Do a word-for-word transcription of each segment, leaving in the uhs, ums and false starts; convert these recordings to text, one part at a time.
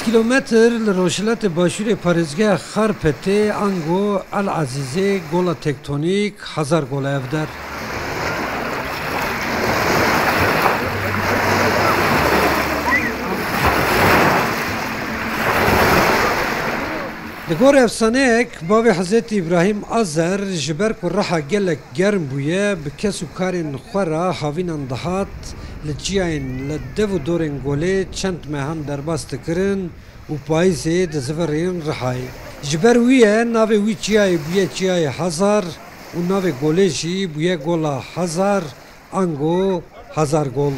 Kilometr li rojhilatê başûrê parêzgeha Xarpetê, ango El Ezîzê, gola tektonîk Hazar Gol e ev der. Li gor efsaneyek, bavê Hezretî Îbrahîm Azer, ji ber ku reha gelek germ bûye, bi kes û karên xwe re havînan dihat, li çiyayên li dev û dorên golê çend mehan derbas dikirin û payîzê dizivirîn rihayê. Ji ber wî ye navê wî çiyayê bûye Çiyayê Hazar û navê golê jî bûye Gola Hazar, ango Hazar Gol.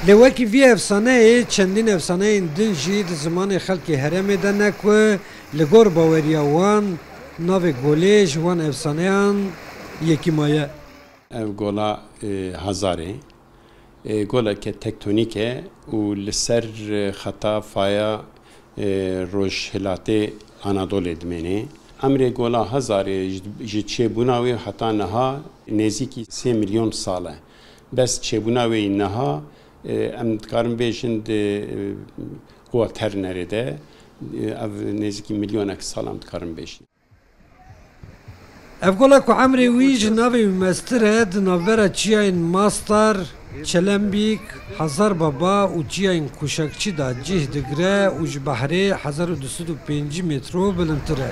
Lê wekî vî efsaneyê, çendîn efsaneyên din jî di zimanê xelkê herêmê de ne ku li gor baweriya wan navê golê ji wan efsaneyan yekî maye. Ev gola, e, Hazarê, e, goleke tektonîk e û li ser, e, xeta faya, e, rojhilatê Anadolê dimêne. Emrê gola Hazarê ji, ji çêbûna wê heta niha nêzîkî sê milyon sal e. Bes çêbûna wê yî niha, e, em dikarin bêjin di, e, Quaternerê de, e, ev nêzîkî milyonek sal em dikarin bêjin. Ev gola ku emrê wî ji navê wî mestir e, di navbera çiyayên Mastar, Çelembîk, Hazar Baba û çiyayên Kuşakçî de cih digire û ji behrê hezar û du sed û pêncî metro bilindtir e.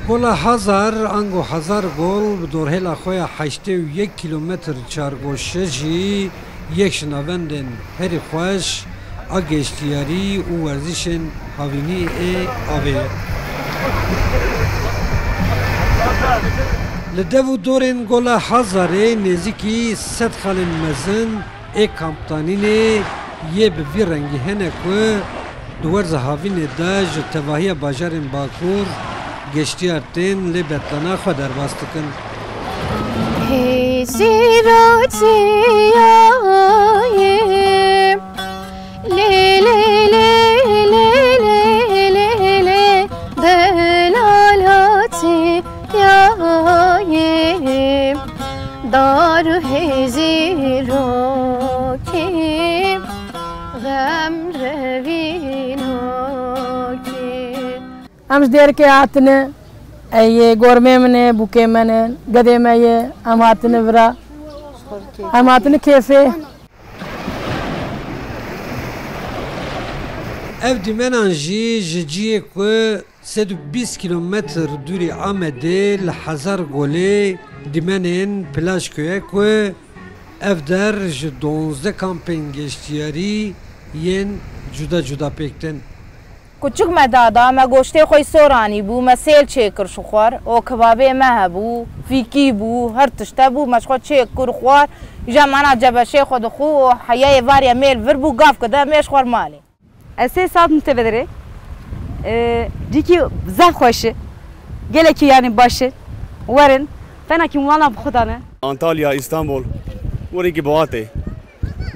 Gola Hazar, ango Hazar Gol, bi dorhêla xwe ya heştê û yek kilometr çargoşe jî yek ji navendên herî xweş a geştiyarî û werzişên havînî ê avê ye. Li dev û dorên Gola Hazarê nêzîkî sed xalên mezin ê kampdanînê yê bi vî rengî hene ku di werza havînê de ji tevahiya bajarên Bakur geştiyar tên lê betlana xwe derbas dikin. Hêzî rotiyayê, lê, lê, lê, delal hotiyayê, dar û hêzî rokê, xem revînokê. Em ji Dêrikê hatine, ey yê gormê min ê, bûkê me ne, gedê me yê, em hatine vira. Em hatine kêfê. Ev dîmenan jî ji cihê ku sed û bîst kilometr dûrî Amedê li Hazar Golê dîmenên plaj koye ku ev der ji duwazdeh kampên geştiyarî yên cuda cuda pêk tên. Kuçik me dada, me goştê xwe soranî bû, me sêl çêkir ji xwar, o kebabê me hebû, fîkî bû, her tişt hebû, me ji xwe çêkir xwar, îja me na cebeşê xwe dixû, o heyayê varya mêl vir bû, gav kide me ji xwar malê. Ez sê saet min tê vederê. E, cîkî zaf xweş e. Gelekî yanî baş e. Werin. Fena kî wana bi xwe dane. Antalya, Îstanbul. Werî kî biwatê.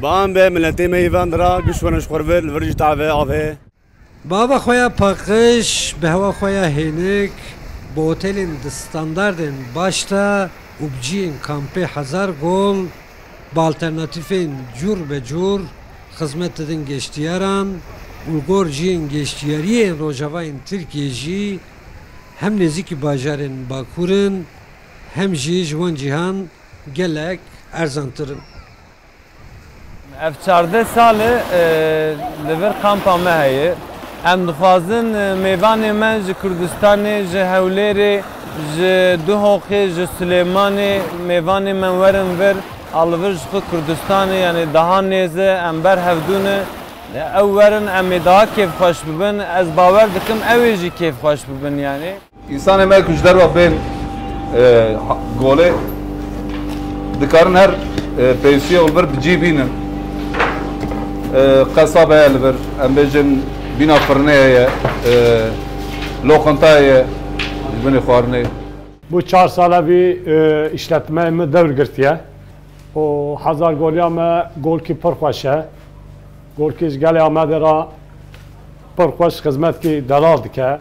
Bi an be miletê me yê van dira, giş werin ji xwe vir, li vir jî tave, avê. Bi ava xwe ya paqij, bi hewa xwe ya hênik, bi otelên di standardên baş de û bi cihên kampê Hazar Gol, bi alternatîfên cûr be cûr xizmet didin geştiyaran û li gor cihên geştiyariyê yên rojavayên Tirkiyê jî hem nêzîkî bajarên Bakur in, hem jî ji wan cîhan gelek erzantir in. Ev çardeh sal e, e, li vir kampa me heye. Em dixwazin, e, mêvanê me ji Kurdistanê, ji Hewlêrê, ji Duhoxê, ji Silêmanê, mêvanê me werin vir, a li vir ji xwe Kurdistanê, yanî daha nêz e, em ber hevdû ne. Ew werin, em ê daha kêfxweş bibin. Ez bawer dikim, ew ê jî kêfxweş bibin, yanî. Însanê me ku ji derve bên, e, ha-, golê dikarin her, e, pêwîstiyê û li vir bi cî bînin. E, qesab heye li vir, em bêjin bîna firnê heye, e, loqinta heye ji binê xwarinê. Bu çar sala vî, e, îşletmeyê min dewr girtiye. O Hazar Goliya me golkî pir xweş e. Golkî ji gelê Amedê re pir xweş xizmetkî delal dike.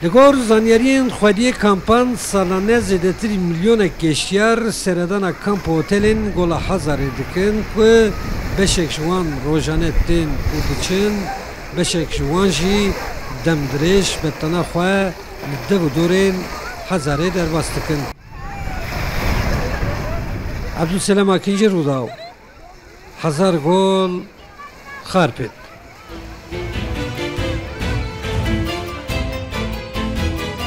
Li gor zanyariyên xwediyê kampan salane zêdetirî milyonek geştiyar seredana kamp û otelên Gola Hazarê dikin ku beşek ji wan rojane tên û diçin, beşek ji wan jî demdirêj betana xwe li dev û dorên Hazarê derbas dikin. Ebdulselam Akinci, Rûdaw, Hazar Gol, Xarpêt.